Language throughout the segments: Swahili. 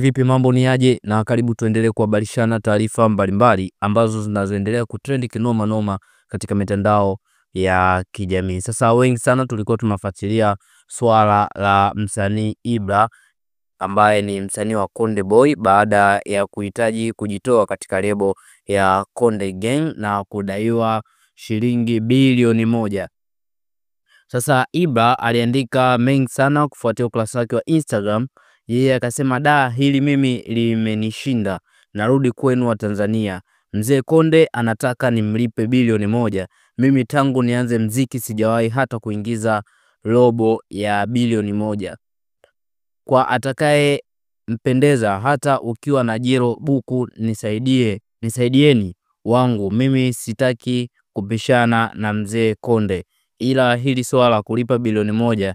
Vipi mambo ni aje? Na karibu tuendelee kuhabarishana taarifa mbalimbali ambazo zinazoendelea kutrend kinoma noma katika mitandao ya kijamii. Sasa wengi sana tulikuwa tunafuatilia swala la msanii Ibra ambaye ni msanii wa Konde Boy baada ya kuhitaji kujitoa katika lebo ya Konde Gang na kudaiwa shilingi bilioni 1. Sasa Ibra aliandika mengi sana kufuatia ukurasa wake wa Instagram. Yeye akasema, da, hili mimi limenishinda, narudi kwenu wa Tanzania. Mzee Konde anataka nimlipe bilioni 1. Mimi tangu nianze mziki sijawahi hata kuingiza robo ya bilioni 1. Kwa atakaye mpendeza, hata ukiwa na jero buku, nisaidie, nisaidieni wangu, mimi sitaki kupishana na mzee Konde, ila hili swala kulipa bilioni 1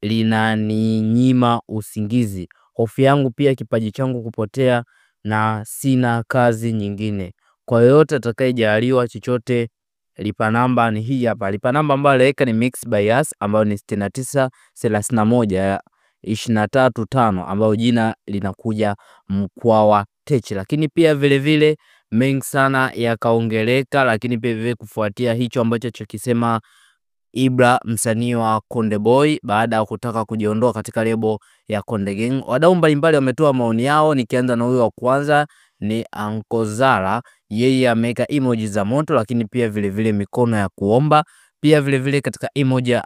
linaninyima usingizi. Hofu yangu pia kipaji changu kupotea na sina kazi nyingine. Kwa yoyote atakayejaliwa chochote, lipa namba ni hii hapa. Lipa namba ambayo aliweka ni Mix by Us ambayo ni 69 31 23 5 ambayo jina linakuja Mkwawa Tech. Lakini pia vile vile mengi sana yakaongeleka, lakini pia vile kufuatia hicho ambacho chokisema Ibra msanii wa Konde Boy baada ya kutaka kujiondoa katika lebo ya Konde Gang. Wadau mbalimbali wametoa maoni yao, nikianza na huyo wa kwanza ni Ankozala. Yeye ameweka emoji za moto, lakini pia vile vile mikono ya kuomba. Pia vile vile katika emoji ya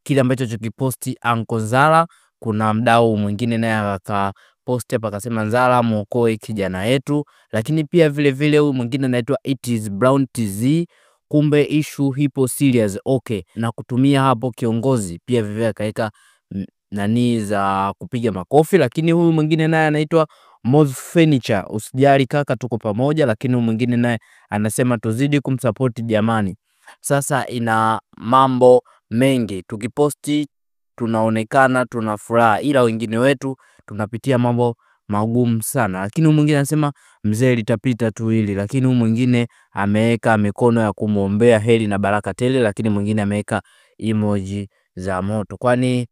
kile ambacho chokiposti Ankozala, kuna mdau mwingine naye akaposti hapa akasema Nzala muokoe kijana yetu. Lakini pia vile vile huyu mwingine anaitwa It is Brown TZ, kumbe issue hipo serious, okay, na kutumia hapo kiongozi. Pia vile akaweka nani za kupiga makofi. Lakini huyu mwingine naye anaitwa Moz Furniture, usijali kaka, tuko pamoja. Lakini huyu mwingine naye anasema tuzidi kumsupport jamani. Sasa ina mambo mengi, tukiposti tunaonekana tuna furaha, ila wengine wetu tunapitia mambo magumu sana. Lakini huyu mwingine anasema mzee litapita tu hili. Lakini huyu mwingine ameweka mikono ya kumuombea heri na baraka tele. Lakini mwingine ameweka emoji za moto, kwani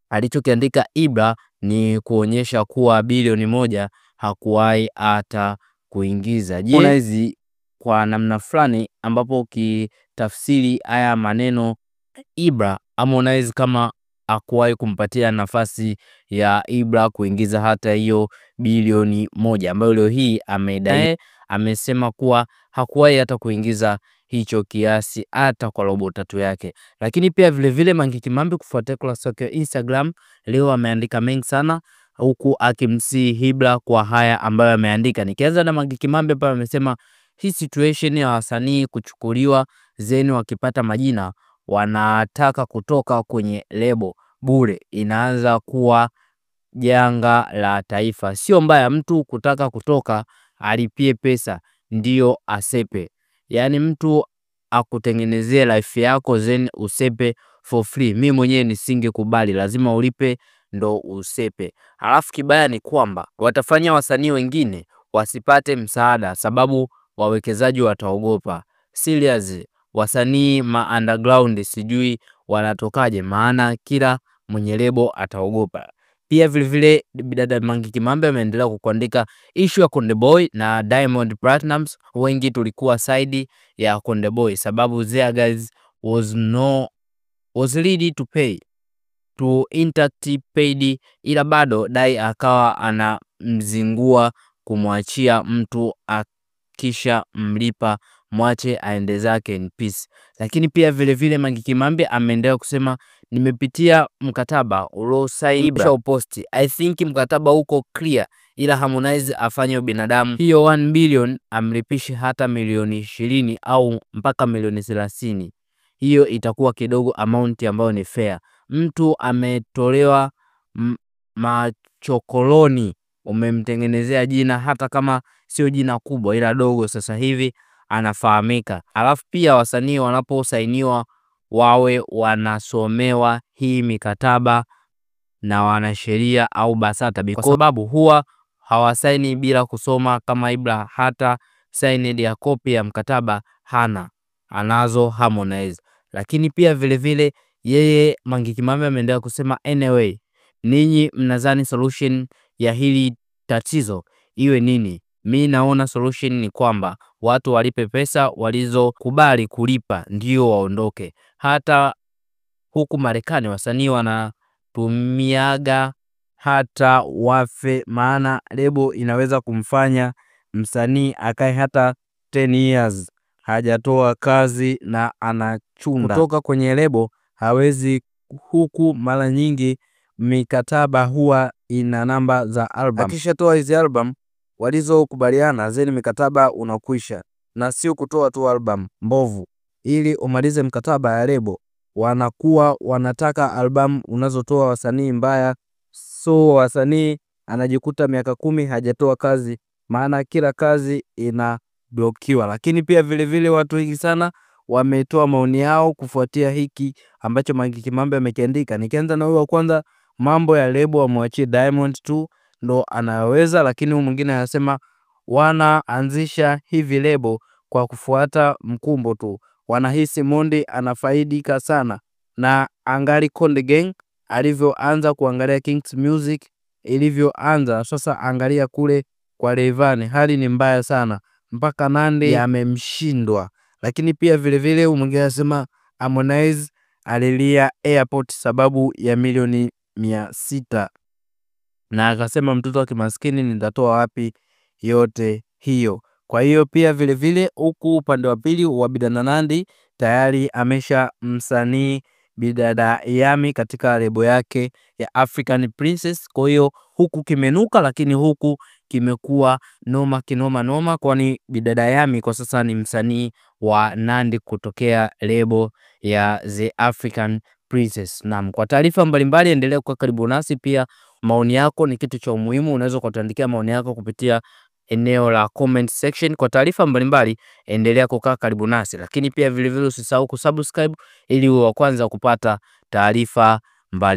alichokiandika Ibra ni kuonyesha kuwa bilioni 1 hakuwahi hata kuingiza. Je, hizi kwa namna fulani ambapo ukitafsiri haya maneno Ibra, Harmonize kama hakuwahi kumpatia nafasi ya Ibra kuingiza hata hiyo bilioni 1 ambayo leo hii amedai, amesema kuwa hakuwahi hata kuingiza hicho kiasi hata kwa robo tatu yake. Lakini pia vile vile Mange Kimambi kufuatia kurasa yake ya Instagram leo ameandika mengi sana, huku akimsihi Ibra kwa haya ambayo ameandika. Nikianza na Mange Kimambi hapa amesema hii situation ya wasanii kuchukuliwa zeni wakipata majina wanataka kutoka kwenye lebo bure inaanza kuwa janga la taifa. Sio mbaya mtu kutaka kutoka alipie pesa ndio asepe. Yani mtu akutengenezee life yako then usepe for free. Mimi mwenyewe nisingekubali, lazima ulipe ndo usepe. Halafu kibaya ni kwamba watafanya wasanii wengine wasipate msaada sababu wawekezaji wataogopa. Serious, wasanii ma underground sijui wanatokaje, maana kila mwenye lebo ataogopa. Pia vile vile bidada Mange Kimambi ameendelea kuandika issue ya Konde Boy na Diamond Platnumz. Wengi tulikuwa side ya Konde Boy sababu their guys was ready to pay to intact paid, ila bado Dai akawa anamzingua kumwachia mtu akisha mlipa mwache aende zake in peace. Lakini pia vile vile Mange Kimambi ameendelea kusema nimepitia mkataba uliosaini uposti, I think mkataba uko clear, ila Harmonize afanye ubinadamu, hiyo 1 billion amlipishe hata milioni 20 au mpaka milioni 30, hiyo itakuwa kidogo amount ambayo ni fair. Mtu ametolewa machokoloni, umemtengenezea jina hata kama sio jina kubwa ila dogo, sasa hivi anafahamika. Alafu pia wasanii wanaposainiwa wawe wanasomewa hii mikataba na wanasheria au BASATA, kwa sababu huwa hawasaini bila kusoma. Kama Ibra hata signed ya kopi ya mkataba hana, anazo Harmonize. Lakini pia vile vile yeye Mange Kimambi ameendelea kusema anyway, ninyi mnadhani solution ya hili tatizo iwe nini? Mi naona solution ni kwamba watu walipe pesa walizokubali kulipa ndio waondoke. Hata huku Marekani wasanii wanatumiaga hata wafe, maana lebo inaweza kumfanya msanii akae hata 10 years hajatoa kazi na anachunda kutoka kwenye lebo, hawezi. Huku mara nyingi mikataba huwa ina namba za album. Akishatoa hizi album walizokubaliana, zeni mikataba unakwisha, na sio kutoa tu album mbovu ili umalize mkataba ya lebo. Wanakuwa wanataka album unazotoa wasanii mbaya, so wasanii anajikuta miaka 10 hajatoa kazi, maana kila kazi ina blokiwa. Lakini pia vile vile watu wengi sana wametoa maoni yao kufuatia hiki ambacho Mange Kimambi amekiandika. Nikianza na huyo wa kwanza, mambo ya lebo amwachie Diamond tu ndo anaweza, lakini huyu mwingine anasema wanaanzisha hivi lebo kwa kufuata mkumbo tu, wanahisi Mondi anafaidika sana na angali Konde Gang alivyoanza kuangalia Kings Music ilivyoanza, sasa angalia kule kwa Rayvanny, hali ni mbaya sana mpaka Nandy yamemshindwa. Lakini pia vile vile huyu mwingine anasema Harmonize alilia airport sababu ya milioni 600, na akasema mtoto wa kimaskini nitatoa wapi yote hiyo. Kwa hiyo pia vile vile huku upande wa pili wa Bidada Nandy tayari amesha msanii Bidada Yami katika lebo yake ya African Princess. Kwa hiyo huku kimenuka, lakini huku kimekuwa noma kinoma noma, kwani Bidada Yami kwa sasa ni msanii wa Nandy kutokea lebo ya The African Princess. Naam, kwa taarifa mbalimbali endelea kuwa karibu nasi. Pia maoni yako ni kitu cha umuhimu, unaweza kutuandikia maoni yako kupitia eneo la comment section. Kwa taarifa mbalimbali endelea kukaa karibu nasi, lakini pia vile vile usisahau kusubscribe ili uwe wa kwanza kupata taarifa mbalimbali.